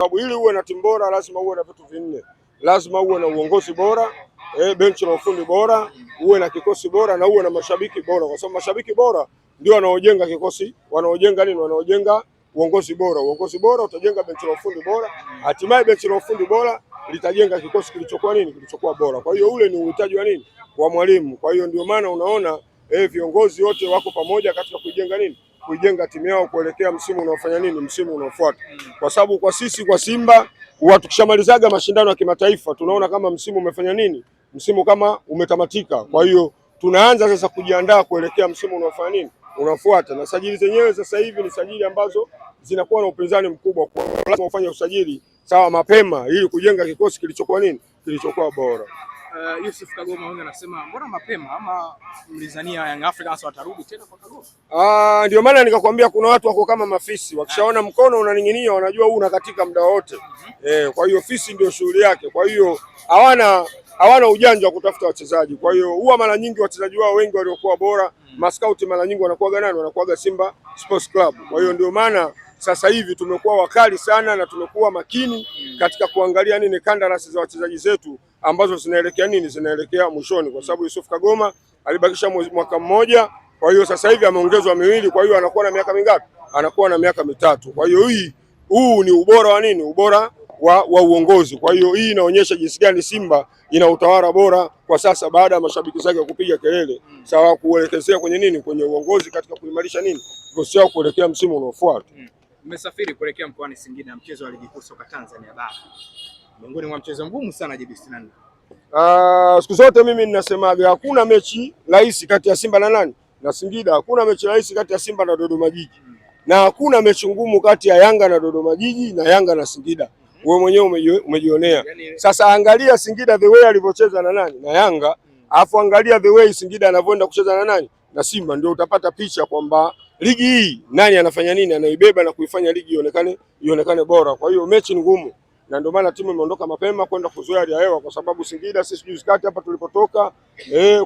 Sababu ili uwe na timu bora lazima uwe na vitu vinne, lazima uwe na uongozi bora, benchi la ufundi bora, uwe na kikosi bora na uwe na mashabiki bora, kwa sababu mashabiki bora ndio wanaojenga kikosi, wanaojenga nini, wanaojenga uongozi bora. Uongozi bora utajenga benchi la ufundi bora, hatimaye benchi la ufundi bora litajenga kikosi kilichokuwa nini, kilichokuwa bora. Kwa hiyo ule ni uhitaji wa nini, wa mwalimu. Kwa hiyo ndio maana unaona viongozi wote wako pamoja katika kuijenga nini, kuijenga timu yao kuelekea msimu unaofanya nini, msimu unaofuata, kwa sababu kwa sisi kwa Simba huwa tukishamalizaga mashindano ya kimataifa tunaona kama msimu umefanya nini, msimu kama umetamatika. Kwa hiyo tunaanza sasa kujiandaa kuelekea msimu unaofanya nini, unafuata. Na sajili zenyewe sasa hivi ni sajili ambazo zinakuwa na upinzani mkubwa, kwa lazima ufanye usajili sawa mapema ili kujenga kikosi kilichokuwa nini, kilichokuwa bora. Yusuf Kagoma huyu anasema mbona mapema, ama mlizania Young Africans watarudi tena kwa Kagoma? Ah, ndio maana nikakwambia kuna watu wako kama mafisi, wakishaona mkono unaning'inia wanajua huu unakatika muda wote. Kwa hiyo fisi ndio shughuli yake. Kwa hiyo hawana ujanja wa kutafuta wachezaji. Kwa hiyo huwa mara nyingi wachezaji wao wengi waliokuwa bora, maskauti mara nyingi wanakuwaga nani? Wanakuwaga Simba Sports Club. Kwa hiyo ndio maana sasa hivi tumekuwa wakali sana na tumekuwa makini katika kuangalia nini kandarasi za wachezaji zetu ambazo zinaelekea nini, zinaelekea mwishoni, kwa sababu Yusuf Kagoma alibakisha mwaka mmoja. Kwa hiyo sasa hivi ameongezwa miwili, kwa hiyo anakuwa na miaka mingapi? Anakuwa na miaka mitatu. Kwa hiyo huu ni ubora wa nini? Ubora wa uongozi. Kwa hiyo hii inaonyesha jinsi gani Simba ina utawala bora kwa sasa, baada ya mashabiki zake kupiga kelele sawa, kuelekezea kwenye nini, kwenye uongozi katika kuimarisha nini kikosi chao kuelekea msimu unaofuata. Mmesafiri kuelekea mkoani Singida, mchezo wa ligi kuu soka Tanzania bara, miongoni mwa mchezo mgumu sana JB64. Siku zote mimi ninasemaga hakuna mechi rahisi kati ya Simba na nani na Singida, hakuna mechi rahisi kati ya Simba na Dodoma Jiji, na hakuna mechi ngumu kati ya Yanga na Dodoma Jiji na Yanga na Singida. Wewe mwenyewe umejionea. Sasa angalia Singida the way alivyocheza na nani na Yanga, alafu angalia the way Singida anavyoenda kucheza na nani na Simba, ndio utapata picha kwamba ligi hii nani anafanya nini, anaibeba na kuifanya ligi ionekane bora. Kwa hiyo mechi ni ngumu, na ndio maana timu imeondoka mapema kwenda kuzoea hali ya hewa, kwa sababu Singida sisi juzi kati hapa tulipotoka,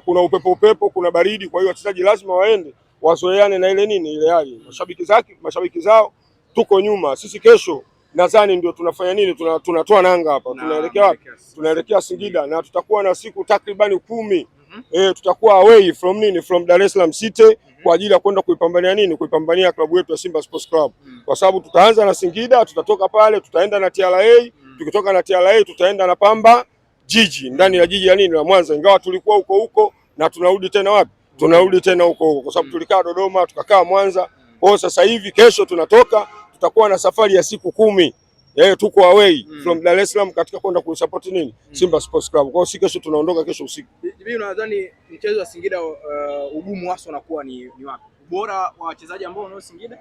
kuna upepo upepo, kuna baridi. Kwa hiyo wachezaji lazima waende wazoeane na ile nini ile hali. Mashabiki zao tuko nyuma sisi. Kesho nadhani ndio tunafanya nini, tunatoa nanga hapa, tunaelekea wapi? Tunaelekea Singida na tutakuwa na siku takribani 10 tutakuwa away from nini, from Dar es Salaam City kwa ajili ya kwenda kuipambania nini, kuipambania klabu yetu ya Simba Sports Club, kwa sababu tutaanza na Singida, tutatoka pale tutaenda na TRA, tukitoka na TRA tutaenda na Pamba Jiji ndani ya jiji ya nini la Mwanza, ingawa tulikuwa huko huko na tunarudi tena wapi? Tunarudi tena huko huko kwa sababu tulikaa Dodoma tukakaa Mwanza. Kwa hiyo sasa hivi kesho tunatoka, tutakuwa na safari ya siku 10. Tuko away from Dar es Salaam katika kwenda kusupport nini Simba Sports Club. Kwa hiyo si kesho tunaondoka, kesho usiku. Mimi nadhani mchezo wa Singida ugumu wao unakuwa ni wapi? Ubora wa wachezaji ambao wanao Singida?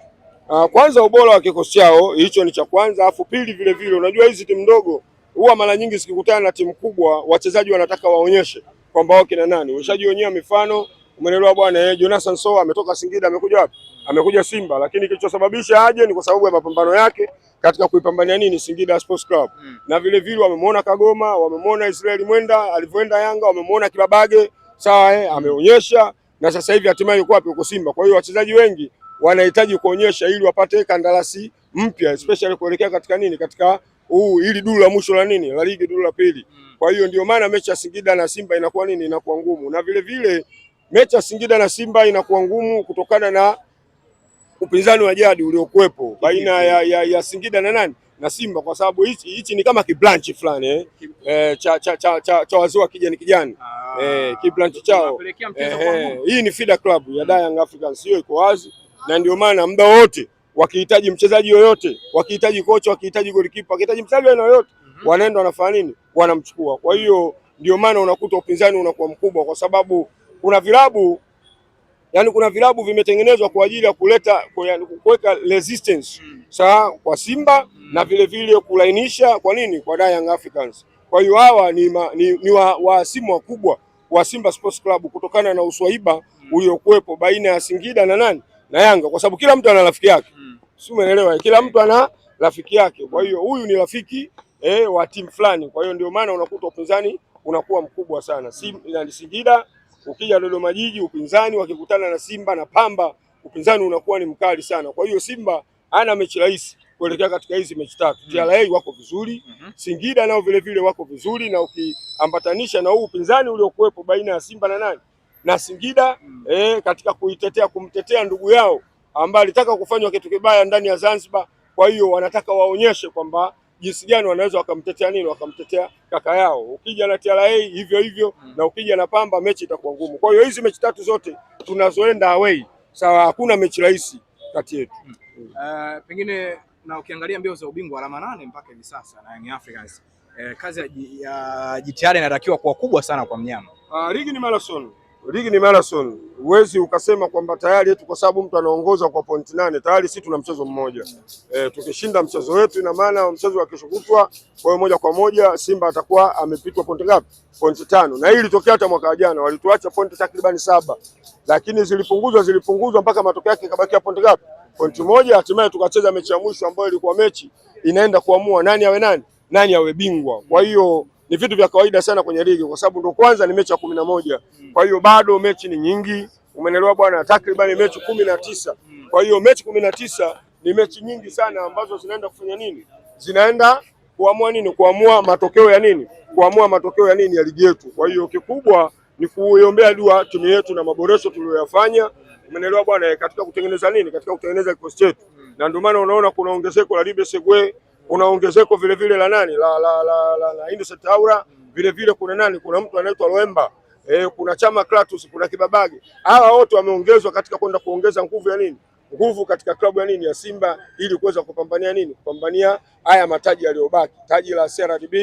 Kwanza ubora wa kikosi chao, hicho ni cha kwanza, afu pili vile vile unajua hizi timu ndogo huwa mara nyingi zikikutana na timu kubwa wachezaji wanataka waonyeshe kwamba wao kina nani. Umeshajionea mifano, umeelewa bwana, Jonathan Soa ametoka Singida amekuja wapi? Amekuja Simba, lakini kilichosababisha aje ni kwa sababu ya mapambano yake katika kuipambania nini Singida Sports Club. Na vile vile wamemuona Kagoma, wamemuona Israeli Mwenda alivyoenda Yanga, wamemuona Kibabage, sawa, ameonyesha na sasa hivi hatimaye yuko wapi? Yuko Simba. Kwa hiyo wachezaji wengi wanahitaji kuonyesha ili wapate kandarasi mpya especially kuelekea katika nini, katika huu ili duru la mwisho la nini la ligi, duru la pili. Kwa hiyo ndio maana mechi ya Singida na Simba inakuwa nini, inakuwa ngumu, na vile vile mechi ya Singida na Simba inakuwa ngumu kutokana na upinzani wa jadi uliokuwepo baina ya Singida na nani na Simba, kwa sababu hichi ni kama kibranch fulani cha wazee wa kijani kijani, kibranch chao. Hii ni feeder club ya Young Africans, hiyo iko wazi, na ndio maana muda wote wakihitaji mchezaji yoyote, wakihitaji kocha, wakihitaji golikipa, wakihitaji mchezaji aina yoyote, wanaenda wanafanya nini, wanamchukua. Kwa hiyo ndio maana unakuta upinzani unakuwa mkubwa, kwa sababu kuna vilabu yani, kuna vilabu vimetengenezwa kwa ajili ya kuleta kuweka resistance sawa kwa Simba na vile vile kulainisha kwa nini kwa Young Africans. Kwa hiyo hawa ni wahasimu wakubwa wa Simba Sports Club kutokana na uswahiba uliokuwepo baina ya Singida na nani na Yanga, kwa sababu kila mtu ana rafiki yake, si umeelewa? Kila mtu ana rafiki yake. Kwa hiyo huyu ni rafiki wa timu fulani, kwa hiyo ndio maana unakuta upinzani unakuwa mkubwa sana. Singida ukija Dodoma Jiji upinzani wakikutana na Simba na Pamba upinzani unakuwa ni mkali sana. Kwa hiyo Simba hana mechi rahisi. kuelekea katika hizi mechi tatu. TRA wako vizuri, Singida nao vile vile wako vizuri, na ukiambatanisha na huu upinzani uliokuwepo baina ya Simba na nani na Singida katika kuitetea kumtetea ndugu yao ambaye alitaka kufanywa kitu kibaya ndani ya Zanzibar. Kwa hiyo wanataka waonyeshe kwamba jinsi gani wanaweza wakamtetea nini, wakamtetea kaka yao. Ukija na TRA hivyo hivyo na ukija na Pamba mechi itakuwa ngumu. Kwa hiyo hizi mechi tatu zote tunazoenda away, sawa, hakuna mechi rahisi kati yetu. Pengine na ukiangalia mbio za ubingwa alama 8 mpaka hivi sasa na Young Africans, kazi ya jitihada inatakiwa kuwa kubwa sana kwa mnyama. Ligi ni marathon. Ligi ni marathon. Huwezi ukasema kwamba tayari eti kwa sababu mtu anaongoza kwa pointi 8 tayari sisi tuna mchezo mmoja. Tukishinda mchezo wetu ina maana mchezo wa kesho kutwa, kwa hiyo moja kwa moja Simba atakuwa amepitwa pointi ngapi? Pointi 5. Na hii ilitokea hata mwaka jana, walituacha pointi takriban 7. Lakini zilipunguzwa mpaka matokeo yake ikabakia pointi ngapi? Pointi 1. Hatimaye tukacheza mechi ya mwisho ambayo ilikuwa mechi inaenda kuamua nani awe nani, nani awe bingwa. Kwa hiyo ni vitu vya kawaida sana kwenye ligi kwa sababu ndo kwanza ni mechi ya 11. Kwa hiyo bado mechi ni nyingi, umeelewa bwana, takriban mechi 19. Kwa hiyo mechi 19 ni mechi nyingi sana ambazo zinaenda kufanya nini? Zinaenda kuamua nini? Kuamua matokeo ya nini? Kuamua matokeo ya nini ya ligi yetu. Kwa hiyo kikubwa ni kuiombea dua timu yetu na maboresho tuliyoyafanya, umeelewa bwana, katika kutengeneza nini? Katika kutengeneza kikosi chetu. Na ndio maana unaona kuna ongezeko la Libe Segwe, kuna ongezeko vile vile la nani la la la, la, la Innocent Aura, vile vile kuna nani, kuna mtu anaitwa Loemba, kuna Chama Kratos, kuna Kibabage. Hawa wote wameongezwa katika kwenda kuongeza nguvu ya nini, nguvu katika klabu ya nini ya Simba ili kuweza kupambania nini, kupambania haya mataji yaliyobaki, taji la CRDB,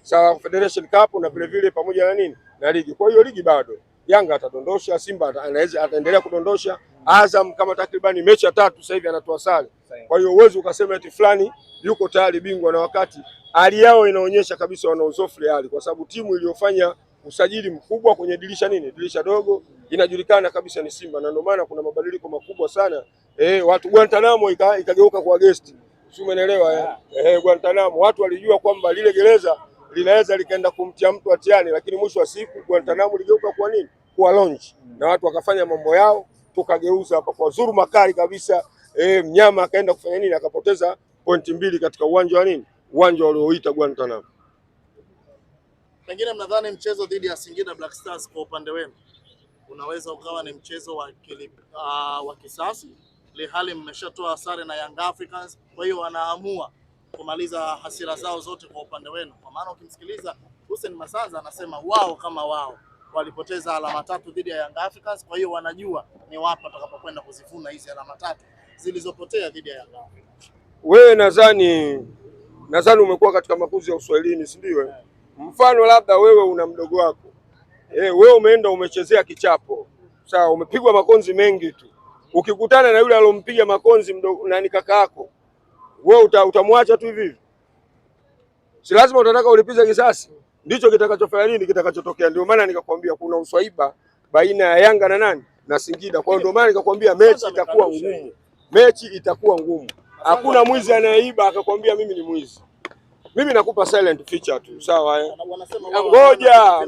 sawa, Federation Cup na vile vile pamoja na nini na ligi. Kwa hiyo ligi bado Yanga atadondosha, Simba anaweza ataendelea kudondosha, Azam kama takribani mechi ya 3 sasa hivi anatoa sare. Kwa hiyo uwezo ukasema eti fulani yuko tayari bingwa, na wakati hali yao inaonyesha kabisa wana uzoefu hali, kwa sababu timu iliyofanya usajili mkubwa kwenye dirisha nini, dirisha dogo inajulikana kabisa ni Simba, na ndio maana kuna mabadiliko makubwa sana. Watu Guantanamo ikageuka kwa guest, si umeelewa? Guantanamo watu walijua kwamba lile gereza linaweza likaenda kumtia mtu hatiani, lakini mwisho wa siku Guantanamo ligeuka kwa nini, kwa lounge, na watu wakafanya mambo yao, tukageuza hapa kwa zuru makali kabisa. Mnyama akaenda kufanya nini, akapoteza pointi 2 katika uwanja wa nini, uwanja walioita Guantanamo. Pengine mnadhani mchezo dhidi ya Singida Black Stars kwa upande wenu unaweza ukawa ni mchezo wa kisasi, lihali mmeshatoa sare na Young Africans, kwa hiyo wanaamua kumaliza hasira zao zote kwa upande wenu? Kwa maana ukimsikiliza Hussein Masanza anasema wao kama wao walipoteza alama 3 dhidi ya Young Africans, kwa hiyo wanajua ni wapi watakapokwenda kuzivuna hizi alama 3 zilizopotea dhidi ya Young Africans. Wewe nadhani umekuwa katika makuzi ya Uswahilini, si ndio? Mfano labda wewe una mdogo wako, wewe umeenda umechezea kichapo, sawa, umepigwa makonzi mengi tu. Ukikutana na yule alompiga makonzi mdogo nani kaka yako, wewe utamwacha tu hivi hivi? Si lazima utataka ulipize kisasi. Ndicho kitakachofanya nini, kitakachotokea. Ndio maana nikakwambia kuna uswaiba baina ya Yanga na nani na Singida. Kwa hiyo ndio maana nikakwambia mechi itakuwa ngumu, mechi itakuwa ngumu. Hakuna mwizi anayeiba akakwambia mimi ni mwizi. Mimi nakupa silent feature tu, sawa eh? Ngoja,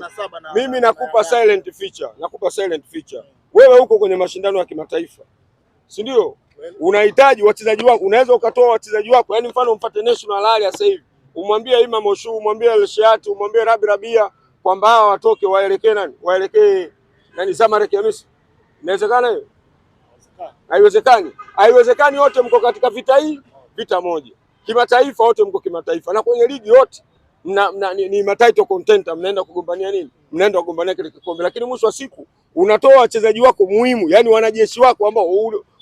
mimi nakupa silent feature, nakupa silent feature. Wewe uko kwenye mashindano ya kimataifa, si ndio? Unahitaji wachezaji wako, unaweza ukatoa wachezaji wako, yaani mfano mfate National Al sasa hivi, umwambie Imam Moshu, umwambie Al-Shati, umwambie Rabi Rabia kwamba hawa watoke waelekee nani, waelekee nani, Zamalek ya Misri. Inawezekana hiyo? Haiwezekani. Haiwezekani. Wote mko katika vita hii, vita moja kimataifa, wote mko kimataifa, na kwenye ligi wote ni matitle contender, mnaenda kugombania nini? Mnaenda kugombania kile kikombe, lakini mwisho wa siku unatoa wachezaji wako muhimu, yani wanajeshi wako ambao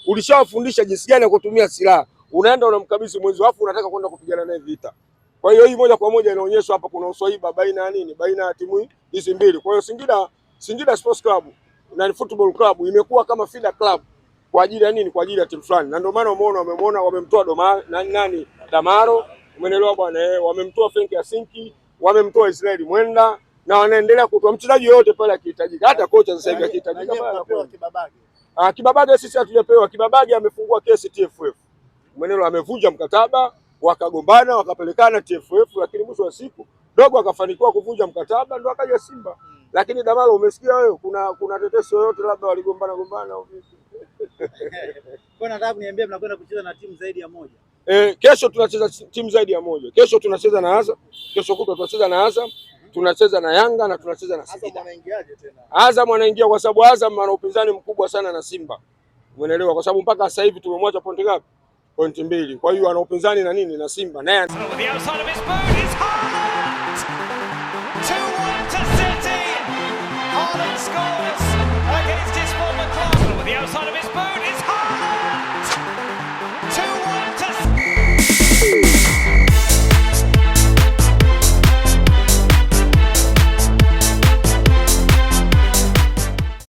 ulishawafundisha jinsi gani ya kutumia silaha, unaenda unamkabidhi mwenzi wako, unataka kwenda kupigana naye vita. Kwa hiyo hii moja kwa moja inaonyesha hapa kuna uswaiba baina ya nini, baina ya timu hizi mbili. Kwa hiyo Singida Sports Club na Football Club imekuwa kama feeder club kwa ajili ya nini? Kwa ajili ya timu fulani, na ndio maana umeona wamemwona wamemtoa Doma nani Damaro, umeelewa bwana wamemtoa Fenki Asinki, wamemtoa Israeli Mwenda, na wanaendelea kutoa mchezaji yoyote pale akihitajika, hata kocha sasa hivi akihitajika pale anapewa. Kibabage. Kibabage sisi hatujapewa. Kibabage amefungua kesi TFF, umeelewa, amevunja mkataba, wakagombana wakapelekana TFF, lakini mwisho wa siku dogo akafanikiwa kuvunja mkataba, ndo akaja Simba. Lakini Damaro, umesikia wewe kuna tetesi yoyote labda waligombana gombana au vipi? Kwa nataka kuniambia mnakwenda kucheza na timu zaidi ya moja. Kesho tunacheza timu zaidi ya moja. Kesho tunacheza na Azam, kesho kutwa tunacheza na Azam, tunacheza na Yanga na tunacheza na Azam Singida. anaingiaje tena? Azam anaingia kwa sababu Azam ana upinzani mkubwa sana na Simba. Umeelewa? Kwa sababu mpaka sasa hivi tumemwacha pointi ngapi? Pointi 2. Kwa hiyo ana upinzani na nini? Na Simba. Naye With the outside of his boot, it's high!